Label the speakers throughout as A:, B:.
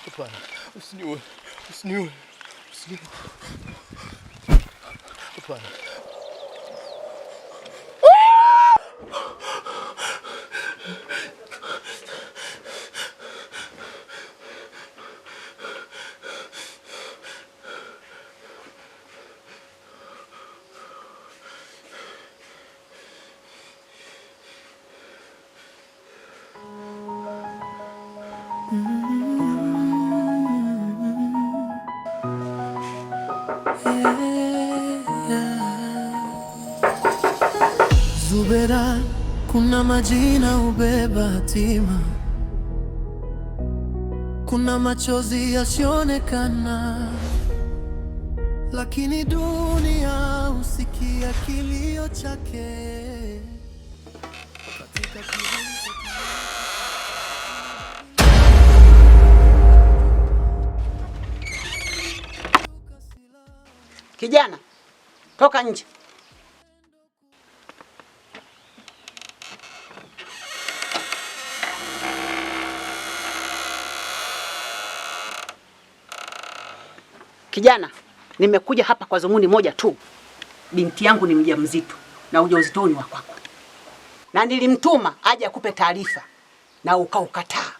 A: Hapana, usiniue, usiniue, usiniue. Hapana.
B: Zubeda, kuna majina hubeba hatima, kuna machozi yasionekana, lakini dunia husikia kilio chake. Katika
C: Kijana, toka nje. Kijana, nimekuja hapa kwa dhumuni moja tu. Binti yangu ni mjamzito na ujauzito ni wa kwako, na nilimtuma aje akupe taarifa na ukaukataa.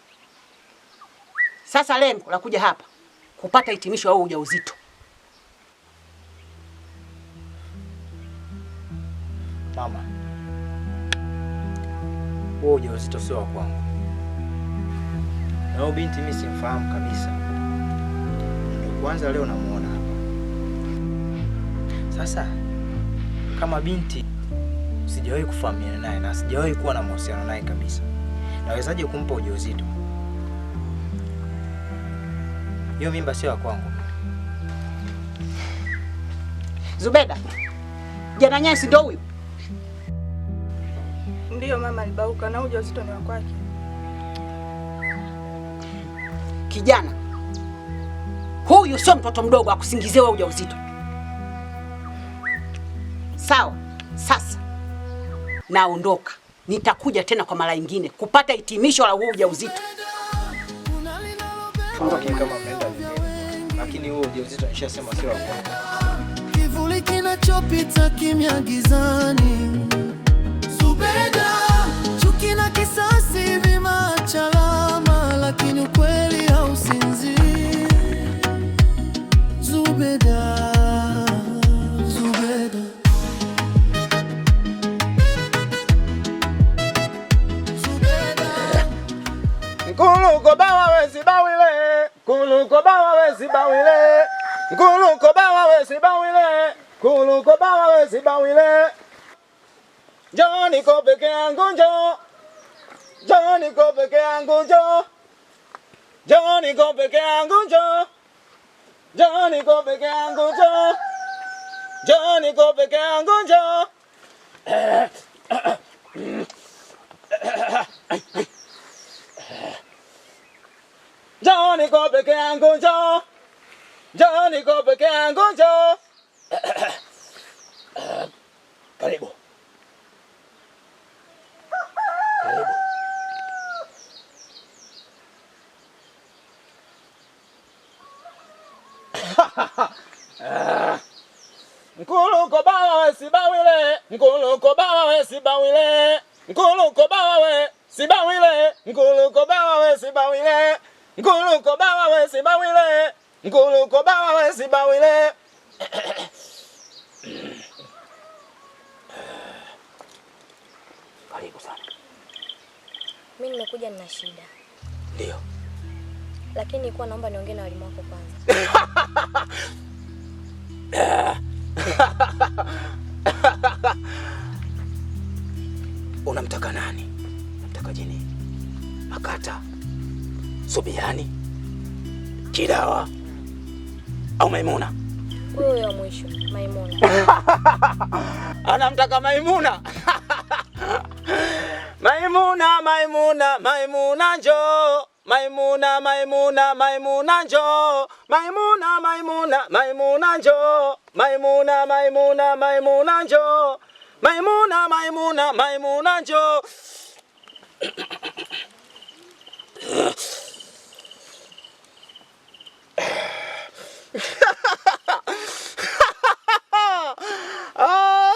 C: Sasa lengo la kuja hapa kupata hitimisho au ujauzito.
D: Mama, huo ujauzito sio wa kwangu, na huyo binti mimi simfahamu kabisa, ndio kwanza leo namuona hapa. Sasa kama binti sijawahi kufahamiana naye na sijawahi kuwa na mahusiano naye kabisa, nawezaje kumpa ujauzito? Hiyo mimba sio ya kwangu.
C: Zubeda, jana nyasi ndio huyu?
E: Ndiyo mama, alibauka na ujauzito ni wa kwake.
C: Kijana huyu sio mtoto mdogo akusingizie wewe ujauzito, sawa? Sasa naondoka, nitakuja tena kwa mara nyingine kupata hitimisho la huu ujauzito.
D: Lakini kama mnaenda vingine, lakini huo ujauzito nishasema sio wa kwangu.
B: Kivuli kina Kinachopita kimya gizani. Zubeda, chuki na kisasi vimeacha alama, lakini ukweli hausinzii. Zubeda, Zubeda, Zubeda.
F: Nkuluko bawa wesi bawile, nkuluko bawa wesi bawile, nkuluko bawa wesi bawile, nkuluko bawa wesi bawile. Njoo niko peke yangu njoo, njoo niko peke yangu njoo, njoo niko peke yangu njoo, njoo niko peke yangu njoo, njoo niko peke yangu njoo. Njoo niko peke yangu njoo, njoo niko peke yangu njoo. Karibu. Karibu. Nkuluko bawa we sibawile, nkuluko bawa we sibawile, nkuluko bawa we sibawile, nkuluko bawa we sibawile, nkuluko bawa we sibawile, nkuluko bawa we sibawile. Karibu sana.
G: Mimi nimekuja nina shida,
F: Ndio.
G: lakini nilikuwa naomba niongee na walimu wako kwanza.
F: Unamtaka nani? Unamtaka jini? Makata, Subiani, Kidawa au Maimuna?
G: Huyo huyo wa mwisho, Maimuna.
F: Anamtaka Maimuna. Maimuna, Maimuna, Maimuna njoo. Maimuna, Maimuna, Maimuna njoo. Maimuna, Maimuna, Maimuna njoo. Maimuna, Maimuna, Maimuna njoo. Maimuna, Maimuna, Maimuna njoo. Ah!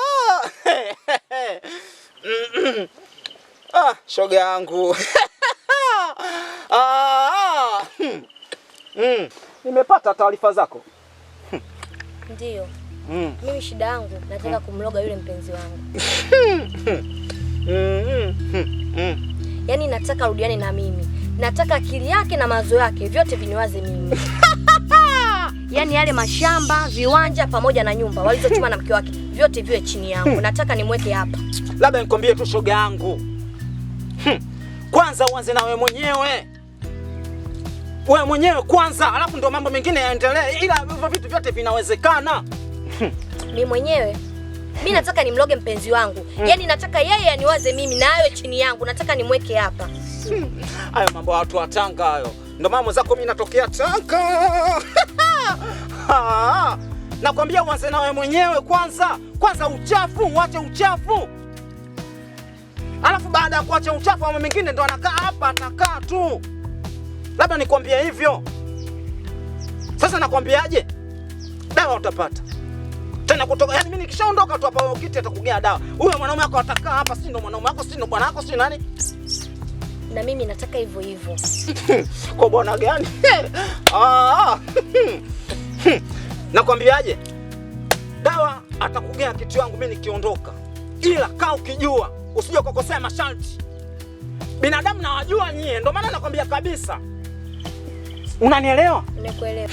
F: Ah, shoga yangu. Ah! Nimepata taarifa zako.
G: Ndiyo. Mimi shida yangu nataka kumloga yule mpenzi wangu. Yaani nataka rudiane na mimi. Nataka akili yake na mawazo yake vyote viniwaze mimi. Yaani yale mashamba, viwanja pamoja na nyumba walizochuma na mke wake vyote viwe chini yangu. Nataka nimweke hapa.
F: Labda nikwambie tu shoga yangu. Kwanza uanze na wewe mwenyewe. Wewe mwenyewe kwanza, alafu ndo mambo mengine yaendelee, ila hivyo vitu vyote vinawezekana.
G: Mimi mwenyewe mimi nataka nimloge mpenzi wangu. Yaani nataka yeye aniwaze mimi na awe chini yangu. Nataka nimweke hapa.
F: Hayo mambo ya watu wa Tanga hayo. Ndo maana mwenzako mimi natokea Tanga. Nakwambia uanze na wewe mwenyewe kwanza. Kwanza uchafu, uache uchafu. Alafu baada ya kuacha uchafu mambo mengine ndo anakaa hapa, atakaa tu. Labda nikwambie hivyo. Sasa nakwambiaje? Dawa utapata. Tena kutoka, yani mimi nikishaondoka tu hapa ukiti atakugea dawa. Huyo mwanaume wako atakaa hapa, si ndo mwanaume wako, si ndo bwana wako, si nani?
G: Na mimi nataka hivyo hivyo.
F: Kwa bwana gani? Nakwambiaje? Dawa atakugea kitu yangu mimi nikiondoka. Ila kaa ukijua, usije ukakosea masharti. Binadamu nawajua nyie, ndio maana nakwambia kabisa. Unanielewa?
G: Nimekuelewa.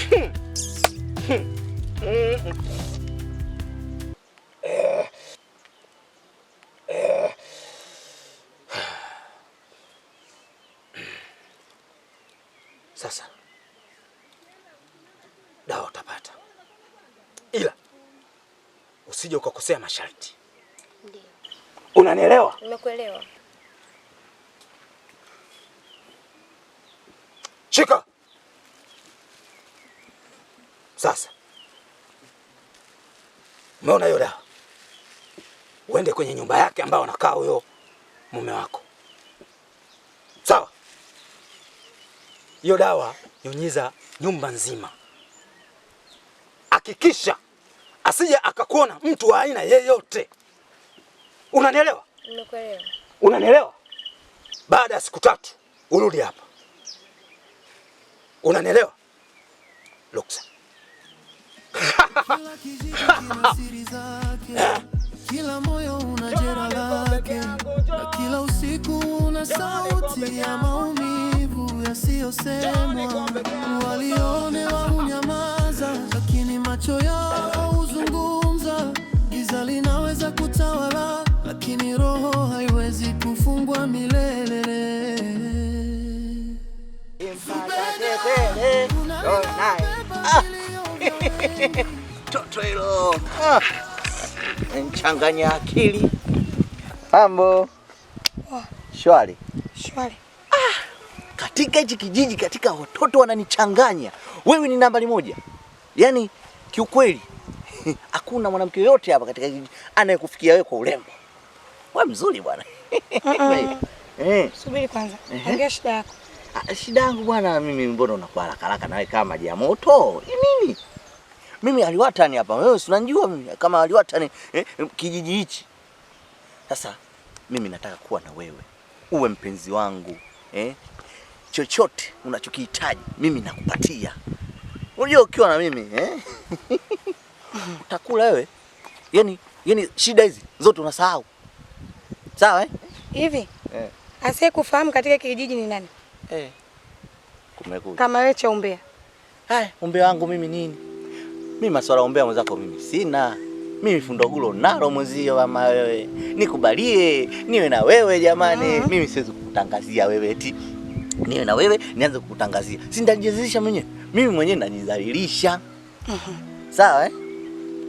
F: Sasa dawa utapata, ila usije ukakosea masharti.
G: Ndiyo.
F: Unanielewa?
G: Nimekuelewa.
F: Shika. Sasa umeona hiyo dawa, uende kwenye nyumba yake ambayo anakaa huyo mume wako, sawa? Hiyo dawa nyunyiza nyumba nzima, hakikisha Asije akakuona mtu wa aina yeyote. Unanielewa?
G: Nimekuelewa.
F: Unanielewa? Baada ya siku 3 urudi hapa. Unanielewa? Luksa.
B: Kila kijiji kina siri zake, kila moyo una jeraha lake, na kila usiku una sauti ya maumivu yasiyosemwa. Walionewa hunyamaza, lakini macho yao huzungumza. Giza linaweza kutawala, lakini roho haiwezi kufungwa milele. Zubeda,
H: Toto hilo nchanganya akili. Mambo shwari?
E: Shwari.
H: Katika hichi kijiji, katika watoto wananichanganya, wewe ni nambari 1. Yaani kiukweli hakuna mwanamke yoyote hapa katika kijiji anayekufikia wewe kwa urembo. Wewe mzuri bwana.
E: Subiri kwanza. Ongea shida yako.
H: Shida yangu bwana, mimi mbona unakuwa haraka haraka nawe kama maji ya moto? Ni nini? Mimi aliwatani hapa. Wewe si unanijua mimi kama aliwatani kijiji hichi. Sasa mimi nataka kuwa na wewe. Uwe mpenzi wangu, Chochote unachokihitaji mimi nakupatia. Unajua ukiwa na mimi, Utakula wewe. Yaani shida hizi zote unasahau. Sawa
E: Hivi? Asiyekufahamu katika kijiji ni nani?
H: Kumekuja.
E: Kama wewe cha umbea.
H: Haya, umbea wangu mimi nini? Mimi masuala umbea mwenzako mimi sina. Mimi fundogulo nalo mwenzio mama wewe. Nikubalie niwe na wewe jamani. Mimi siwezi kukutangazia wewe eti niwe na wewe nianze kukutangazia. Si nitajidhalilisha mwenyewe. Mimi mwenyewe najidhalilisha. Sawa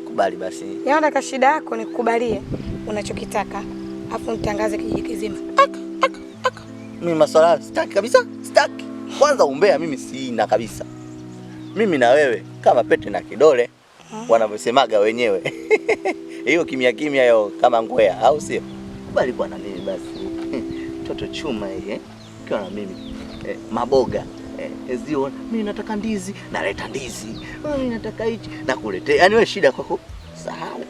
H: Kubali basi.
E: Yaani ka shida yako nikukubalie unachokitaka afu nitangaze kijiji kizima.
H: Aka. Mimi masuala sitaki kabisa, sitaki. Kwanza umbea mimi sina kabisa. Mimi na wewe kama pete na kidole wanavyosemaga wenyewe. Hiyo kimya kimya yo kama ngwea, au sio? Kubali bwana mimi basi. Toto chuma hii Ukiwa na mimi maboga zio, mimi nataka ndizi, naleta ndizi. Mimi nataka hichi, nakuletea. Yaani wewe shida kwako sahau.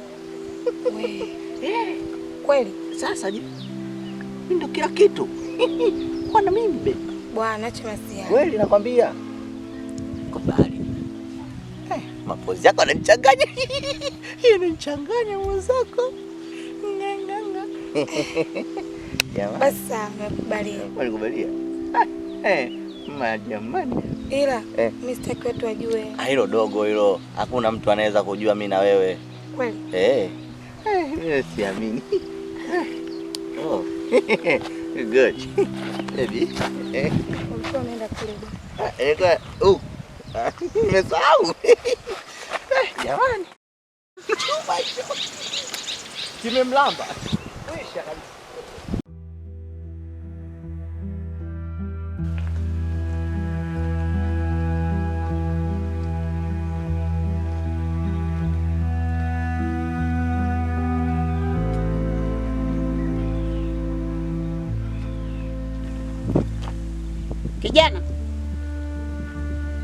E: Kweli?
H: Sasa je, mimi ndo kila kitu. Kwa na mimi be.
E: Bwana acha masia.
H: Kweli nakwambia. Kubali. Mapozi yako yananichanganya. Yananichanganya mwenzako. Nganganga. Jamani.
E: Basi sawa, nimekubalia.
H: Unikubalia? Jamani.
E: Ila mimi sitaki watu wajue.
H: Hilo dogo hilo. Hakuna mtu anaweza kujua mimi na wewe.
E: Kweli?
H: Mimi siamini. Oh. Good. Baby.
E: Ulikuwa unaenda kule bwana.
H: Ilikuwa nimesahau. Jamani. Chuma hicho. Kimemlamba. Kwisha kabisa.
C: Kijana.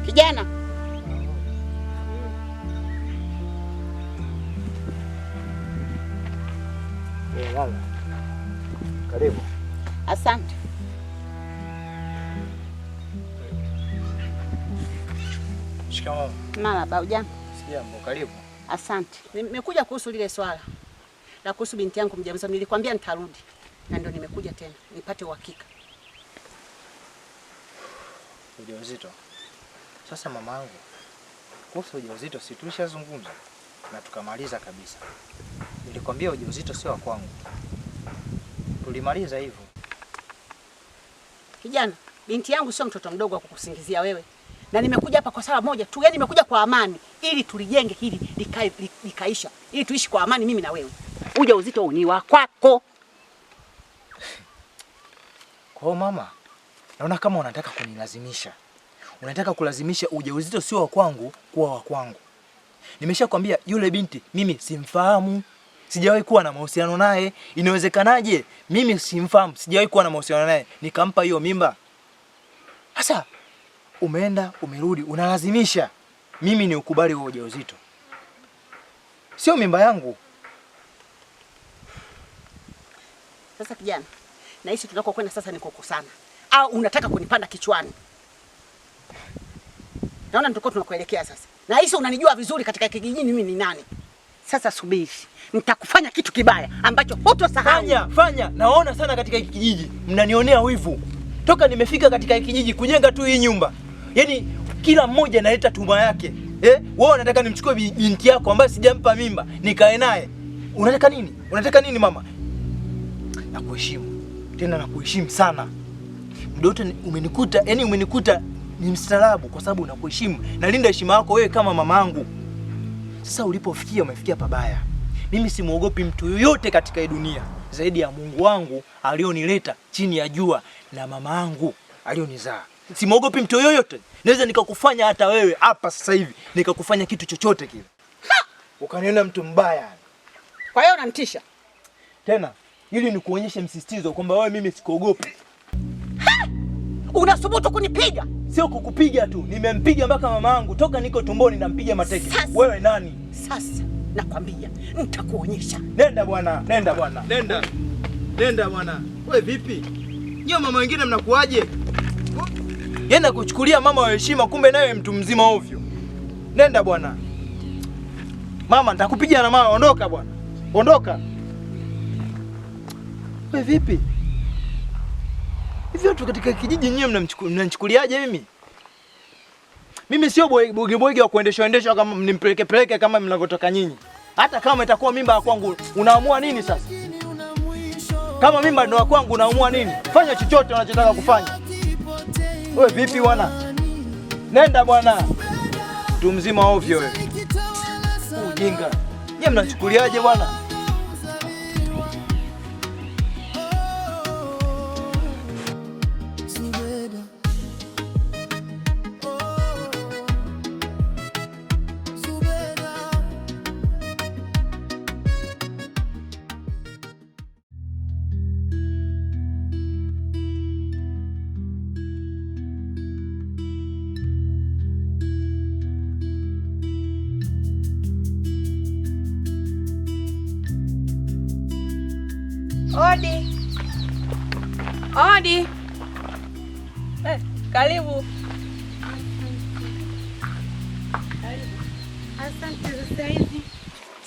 C: Kijana.
D: Lala. Karibu.
C: Asante.
D: Shikamoo.
C: Marahaba, hujambo?
D: Sijambo, karibu.
C: Asante. Nimekuja kuhusu lile swala la kuhusu binti yangu mjamzito. Nilikwambia nitarudi na ndio nimekuja tena nipate uhakika.
D: Ujauzito. Sasa mamangu, kuhusu ujauzito si tulishazungumza na tukamaliza kabisa. Nilikwambia ujauzito sio wa kwangu. Tulimaliza hivyo.
C: Kijana, binti yangu sio mtoto mdogo wa kukusingizia wewe. Na nimekuja hapa kwa sababu moja tu, yaani nimekuja kwa amani ili tulijenge hili likaisha, ili tuishi kwa amani mimi na wewe. Ujauzito ni wa kwako.
D: Kwa hiyo mama, naona kama unataka kunilazimisha. Unataka kulazimisha ujauzito sio wa kwangu kuwa wa kwangu. Nimeshakwambia yule binti mimi simfahamu. Sijawahi kuwa na mahusiano naye. Inawezekanaje mimi simfahamu, sijawahi kuwa na mahusiano naye, nikampa hiyo mimba? Sasa umeenda umerudi unalazimisha mimi ni ukubali wa ujauzito. Sio mimba yangu.
C: Sasa kijana, nahisi tunakokwenda sasa ni kukosana. Au unataka kunipanda kichwani? Naona ndiko tunakuelekea sasa. Nahisi unanijua vizuri katika kijijini mimi ni nani. Sasa subiri, nitakufanya kitu kibaya ambacho hutosahau.
D: Fanya, fanya. Naona sana katika hiki kijiji mnanionea wivu. Toka nimefika katika hiki kijiji kujenga tu hii nyumba. Yaani kila mmoja analeta tuma yake. Wewe unataka nimchukue binti yako ambaye sijampa mimba, nikae naye. Unataka nini? Unataka nini mama? Nakuheshimu. Tena nakuheshimu sana. Muda wote umenikuta, yani umenikuta ni mstaarabu kwa sababu nakuheshimu. Nalinda heshima yako wewe kama mamangu. Sasa ulipofikia umefikia pabaya. Mimi simuogopi mtu yoyote katika hii dunia zaidi ya Mungu wangu alionileta chini ya jua na mama yangu alionizaa. Simuogopi mtu yoyote. Naweza nikakufanya hata wewe hapa sasa hivi nikakufanya kitu chochote kile. Ukaniona mtu mbaya.
C: Kwa hiyo unanitisha?
D: Tena ili nikuonyeshe msisitizo kwamba wewe mimi sikuogopi.
C: Unasubutu kunipiga?
D: Sio kukupiga tu, nimempiga mpaka mama yangu toka niko tumboni nampiga mateke.
C: Sasa,
D: wewe nani?
C: Sasa nakwambia nitakuonyesha.
D: Nenda bwana, nenda bwana. Nenda. Nenda bwana. Wewe vipi? Nyie mama wengine mnakuaje? Yeye nakuchukulia mama wa heshima kumbe nawe mtu mzima ovyo. Nenda bwana. Mama nitakupiga na mama, ondoka bwana. Ondoka. Wewe vipi? Hivi watu katika kijiji nyie mnanichukuliaje mimi? Mimi sio bwege wa kuendeshwa endeshwa kama mnimpeleke peleke kama mnavyotoka nyinyi. Hata kama itakuwa mimba ya kwangu unaamua nini sasa? Kama mimba ndio ya kwangu unaamua nini? Fanya chochote unachotaka kufanya. Wewe vipi bwana? Nenda bwana. Mtu mzima ovyo wewe. Ujinga. Nyie mnachukuliaje bwana?
E: Odi. Odi.
I: Karibu.
E: Asante za saizi.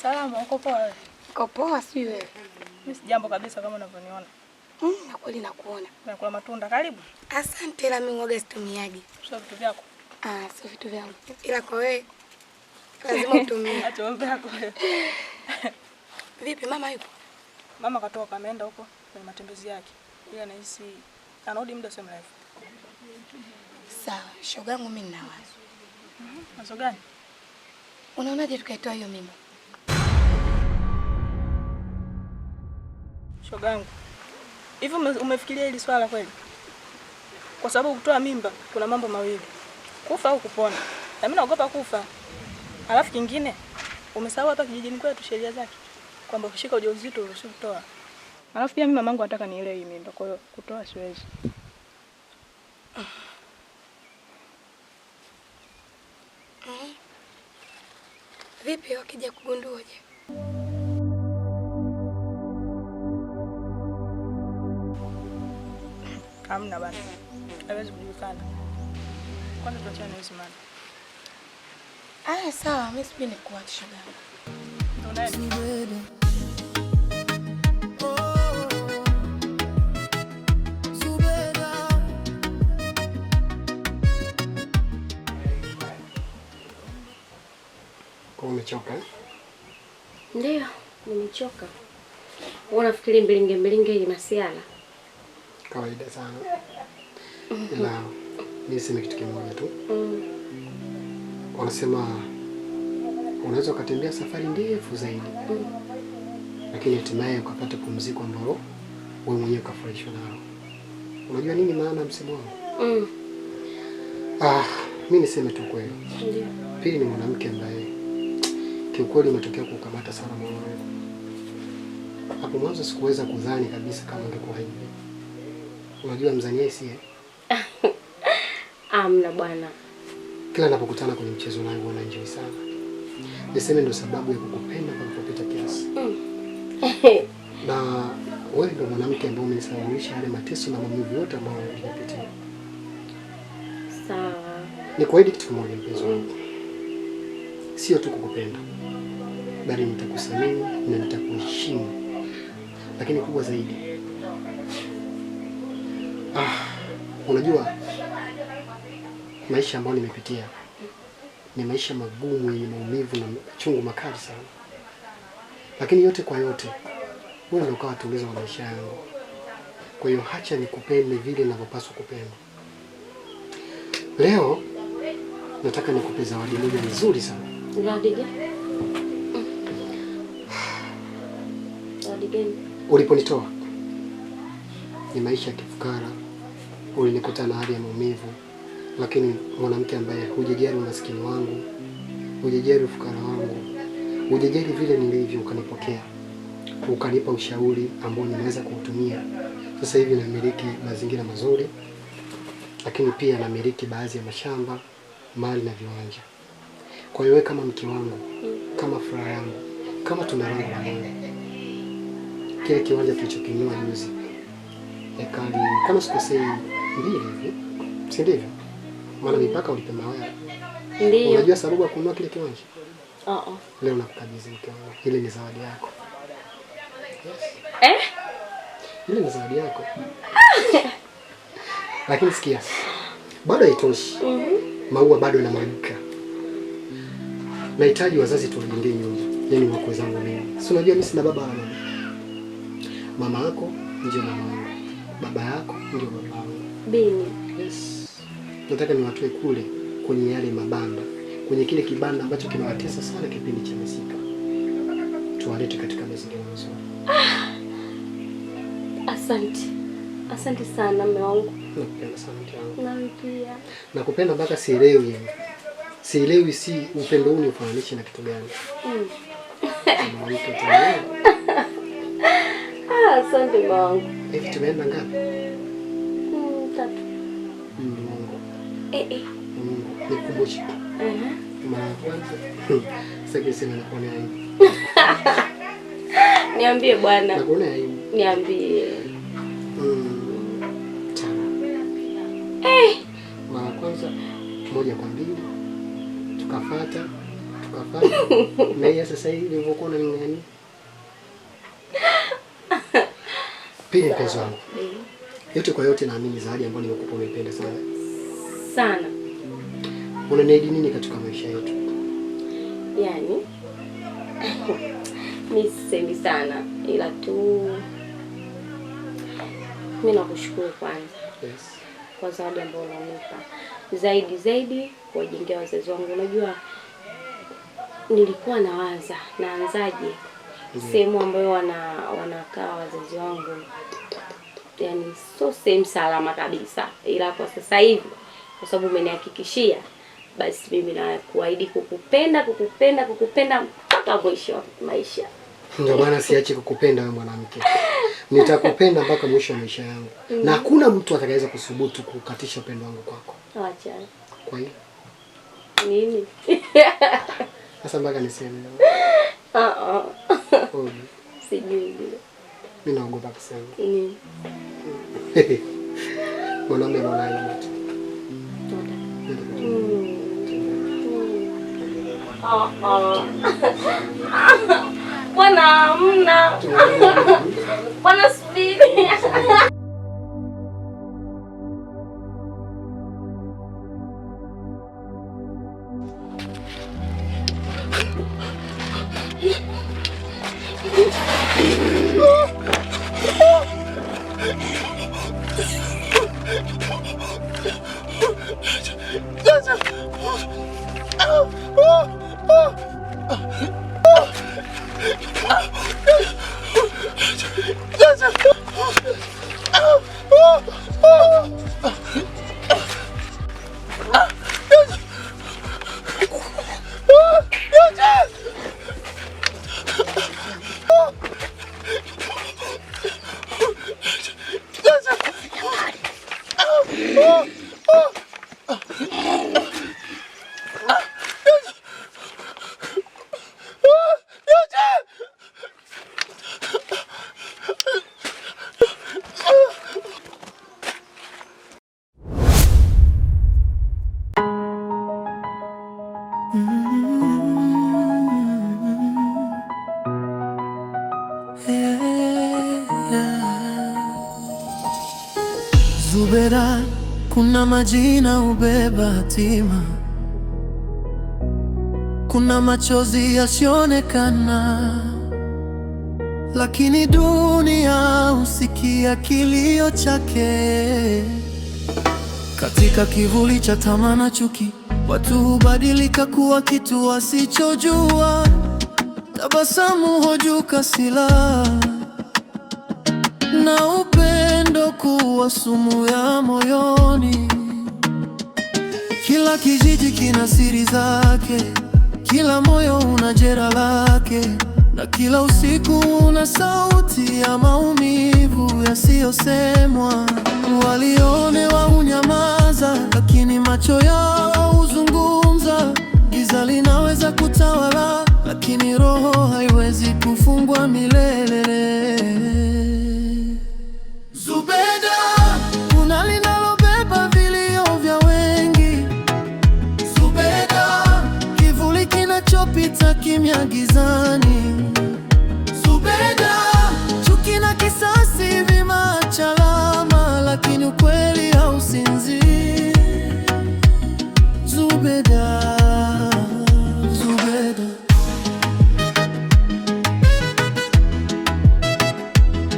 I: Salama, uko poa wewe?
E: Uko poa si wewe?
I: Mimi sijambo kabisa kama unavyoniona.
E: Na kweli nakuona.
I: Nakula matunda, karibu.
E: Asante, la mimi ngoga situmiaje.
I: Sio vitu vyako.
E: Ah, sio vitu vyangu. Ila kwa wewe lazima utumie.
I: Acha mambo yako wewe.
E: Vipi mama yupo?
I: Mama katoka ameenda huko kwenye matembezi yake. Ila anahisi anarudi muda sio mrefu.
E: Sawa, shogangu mimi nina wazo.
I: Wazo gani?
E: Unaonaje tukaitoa hiyo mimba?
I: Shogangu, hivi umefikiria hili swala kweli? Kwa sababu kutoa mimba kuna mambo mawili, kufa au kupona. Na mimi naogopa kufa. Alafu kingine, umesahau hapa kijijini kwetu sheria zake kwamba ukishika ujauzito uruhusiwi kutoa. Alafu pia mimi mamangu anataka niilee hii mimba, kwa hiyo kutoa siwezi.
E: Vipi wakija kugundua je?
I: Hamna bana. Haiwezi kujulikana. Kwanza tuachane na hizo mada.
E: Ah, sawa, mimi sijui nikuache shogangu.
I: Ndio.
J: Umechoka?
G: Ndio, nimechoka. Wewe unafikiri mbilinge mbilinge ni masiala?
J: Kawaida sana. Ila niseme kitu kimoja tu. Wanasema unaweza ukatembea safari ndefu zaidi. Lakini hatimaye ukapata pumziko ambalo wewe mwenyewe ukafurahishwa nalo. Unajua nini maana msemo wangu? Ah, mimi niseme tu kweli.
G: Ndio.
J: Pili ni mwanamke ambaye kiukweli umetokea kukamata sana moyo wangu. Hapo mwanzo sikuweza kudhani kabisa kama ingekuwa hivi. Unajua Mzania si eh?
G: Amna bwana.
J: Kila ninapokutana kwenye mchezo naye huwa naenjoy sana. Niseme ndo sababu ya kukupenda kwa kupita kiasi. Na wewe ndo mwanamke ambaye umenisababisha yale mateso na maumivu yote ambayo nilipitia.
G: Sawa.
J: Nikuahidi kitu kimoja mpenzi wangu. Sio tu kukupenda, bali nitakuthamini na nitakuheshimu. Lakini kubwa zaidi, unajua maisha ambayo nimepitia ni maisha magumu yenye maumivu na chungu makali sana. Lakini yote kwa yote, wewe ndio ukawa tulizo wa maisha yangu. Kwa hiyo acha nikupende vile ninavyopaswa kupenda. Leo nataka nikupe zawadi moja nzuri sana.
G: Zawadi gani? Zawadi gani?
J: Uliponitoa ni maisha ya kifukara, ulinikuta na hali ya maumivu, lakini mwanamke ambaye hujajali umaskini wangu, hujajali ufukara wangu, hujajali vile nilivyo, ukanipokea, ukanipa ushauri ambao nimeweza kuutumia. Sasa hivi namiliki mazingira mazuri, lakini pia namiliki baadhi ya mashamba, mali na viwanja. Kwa hiyo wewe kama mke wangu, kama furaha yangu, kama tunda langu la moyo, kile kiwanja tulichokinunua juzi ekari kama sikosei 2 hivi, si ndivyo? Maana mipaka ulipema wewe.
G: Ndio.
J: Unajua sababu ya kununua kile kiwanja? Leo nakukabidhi mke wangu. Ile ni zawadi yako. Yes.
G: Eh?
J: Ile ni zawadi yako. Lakini sikia, bado haitoshi. Maua bado yanamwagika. Nahitaji wazazi tuwajengee nyumba, yaani wakwe zangu mimi. Si unajua mimi sina baba wala mama. Mama yako ndio mama yangu, baba yako ndio baba yangu.
G: Bini.
J: Yes. Nataka niwatoe kule kwenye yale mabanda, kwenye kile kibanda ambacho kinawatesa sana kipindi cha masika, tuwalete katika mazingira mazuri.
G: Asante. Asante sana mume wangu.
J: Nakupenda sana mke wangu.
G: Nawe pia.
J: Nakupenda mpaka sielewi yani. Sielewi si upendo huu nifananishe na kitu gani.
G: Asante mume wangu.
J: Hivi tumeenda ngapi?
G: 3.
J: Mungu. Mungu, nikukumbushe. Mara ya kwanza. Sasa kisema nakuonea aibu.
G: Niambie bwana.
J: Nakuonea aibu.
G: Niambie.
J: 5. Mara ya kwanza 1 kwa 2. Tukafuata. Na yeye sasa hivi nilivyokuwa na nini? Pili mpenzi wangu. Yote kwa yote naamini zawadi ambayo nimekupa umeipenda sana.
G: Sana.
J: Unaniahidi nini katika maisha yetu?
G: Yaani mimi sisemi sana ila tu mimi nakushukuru kwanza.
J: Yes.
G: Kwa zawadi ambayo unanipa. Zaidi zaidi kuwajengea wazazi wangu. Unajua nilikuwa nawaza naanzaje sehemu ambayo wanakaa wazazi wangu, yani sio sehemu salama kabisa, ila kwa sasa hivi kwa sababu umenihakikishia, basi mimi nakuahidi kukupenda kukupenda kukupenda mpaka mwisho wa maisha.
J: Ndio maana siachi kukupenda wewe mwanamke. Nitakupenda mpaka mwisho wa maisha yangu. Na hakuna mtu atakayeweza kusubutu kukatisha upendo wangu kwako.
G: Acha.
J: Kwa hiyo
G: nini?
J: Sasa mpaka niseme.
G: Sijui.
J: Mimi naogopa kusema.
G: Nini?
J: Mwanaume anaona aibu tu.
G: Bwana hamna. Bwana subiri.
B: Zubeda, kuna majina hubeba hatima, kuna machozi yasiyoonekana, lakini dunia husikia kilio chake. Katika kivuli cha tamaa na chuki, watu hubadilika kuwa kitu wasichojua. Tabasamu hujuka silaha na upendo kuwa sumu ya moyoni. Kila kijiji kina siri zake, kila moyo una jeraha lake, na kila usiku una sauti ya maumivu yasiyosemwa. Walionewa hunyamaza, lakini macho yao huzungumza. Giza linaweza kutawala, lakini roho haiwezi kufungwa milele. Zubeda, kuna linalobeba vilio vya wengi. Zubeda, kivuli kinachopita kimya gizani. Zubeda, chuki na kisasi vimeacha alama, lakini ukweli hausinzii. Zubeda, Zubeda,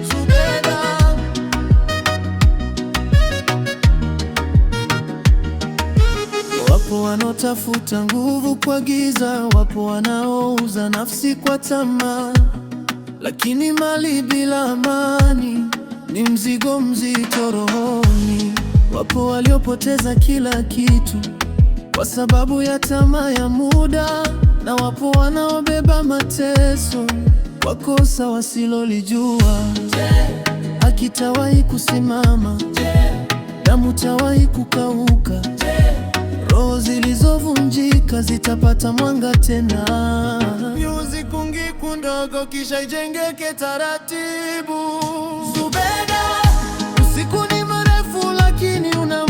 B: Zubeda. Wapo wanaotafuta nguvu kwa giza, wapo wanaouza nafsi kwa tamaa, lakini mali bila amani ni mzigo mzito rohoni. Wapo waliopoteza kila kitu kwa sababu ya tamaa ya muda, na wapo wanaobeba mateso kwa kosa wasilolijua. Hakitawahi kusimama, damu tawahi kukauka, roho zilizovunjika zitapata mwanga tena. Nyuzi kungiku ndogo kisha ijengeke taratibu. Zubeda, usiku ni mrefu lakini una